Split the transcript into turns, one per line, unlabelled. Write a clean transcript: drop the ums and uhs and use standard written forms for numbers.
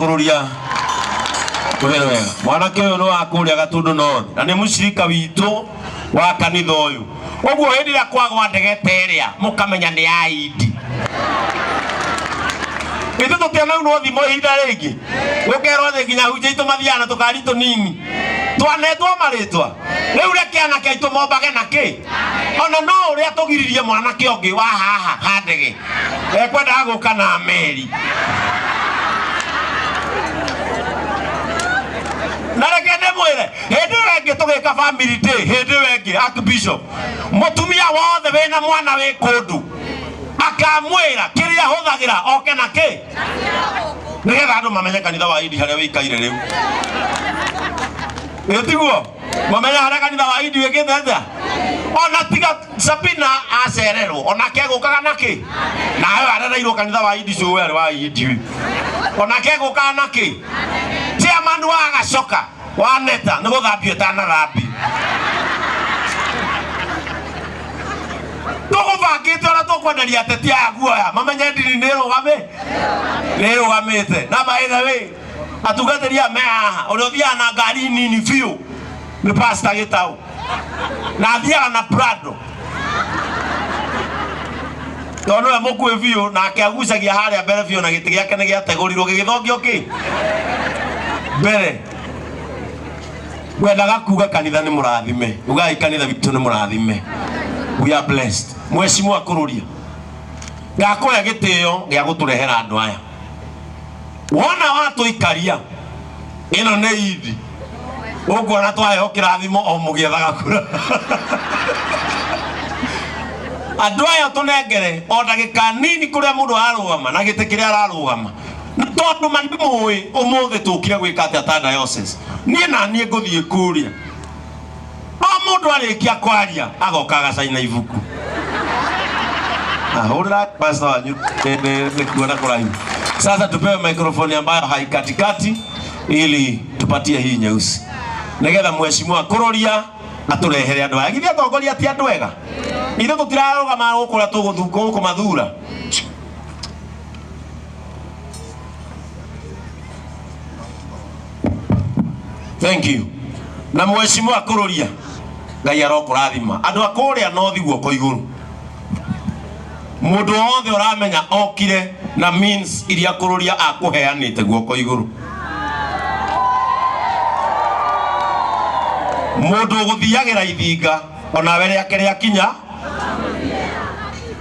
Kururia kuhere wega mwanake ũyũ nĩ wa kũrĩa Gatundu North na nĩ mũcirika witũ wa kanitha ũyũ. Ũguo hĩndĩ ĩrĩa kwagwa ndege ta ĩrĩa mũkamenya nĩ ya Idi. Ithuĩ tũtianaunwo thimũ ihinda rĩngĩ gũkerwo thĩ nginya hunjia itũ mathiaga na tũkari tũnini twanetwo marĩtwa. Rĩu reke anake aitũ mombage na kĩ ona no ũrĩa tũgiririe mwanake ũngĩ wa haha ha ndege ekwendaga gũka na meri. Na reke ndĩmwĩre, hĩndĩ ĩyo ĩngĩ tũgĩka family day, hĩndĩ ĩyo ĩngĩ archbishop, mũtumia wothe wĩna mwana wĩ kũndũ akamwĩra kĩrĩa ahũthagĩra oke na kĩ, nĩgetha andũ mamenye kanitha wa Idi harĩa wĩikaire rĩu. Ĩ tiguo mamenye harĩa kanitha wa Idi wĩkĩte atĩa? Ona tiga Sabina acererwo onake egũkaga na kĩ, nawe arereirwo kanitha wa Idi cũwe arĩ wa Idi ũyũ, onake egũkaga na kĩ. Chairman wa Gacoka wa Neta nĩ gũthambio ĩtanathambio. Tũgũbangĩte ũrĩa tũkwenderia ateti aya guoya mamenye ndini nĩ ĩrũgamĩte. Na by the way, atungatĩri aya me haha, ũrĩa ũthiaga na ngari nini biũ nĩ Pastor Gĩtaũ, na athiaga na Prado tondũ nĩwe mũkuĩ biũ, nake agucagia harĩa mbere biũ, na gĩtĩ gĩake nĩ gĩategũrirwo gĩgĩthongio kĩ mbere. Ngwendaga kuga kanitha nĩ mũrathime, ugai kanitha witũ nĩ mũrathime, we are blessed. Mheshimiwa Kururia, ngakũhe gĩtĩo gĩa gũtũrehera andũ aya. Wona watũikaria ĩno nĩ Idi, ũkuona twaheo kĩrathimo o mũgĩethaga kura. Andũ aya tũnengere o ndagĩka nini kũrĩa mũndũ ararũgama na gĩtĩ kĩrĩa ararũgama, na tondũ ma nĩ mũĩ ũmũthĩ tũkire gwĩka atĩa ta diocese, niĩ na niĩ ngũthiĩ kũrĩa o mũndũ arĩkia kwaria agoka agacaina ibuku. Ahũrĩra pastor wanyu nĩ kuona kũraihu. Sasa tupewe microphone ambayo haikatikati ili tupatie hii nyeusi nigetha mheshimiwa Kururia atũrehere andũ aya. Githĩ atongoria ti andũ ega? Ithuĩ tũtirarũgama gũkũ ũrĩa tũgũmathura. Thank you. Na mheshimiwa Kururia, Ngai arokũrathima. Andũ a kũrĩa nothi guoko igũrũ. Mũndũ wothe ũramenya okire na means iria Kururia akũheanĩte, guoko igũrũ. Mũndũ ũgũthiagĩra ithinga onawe rĩake rĩakinya.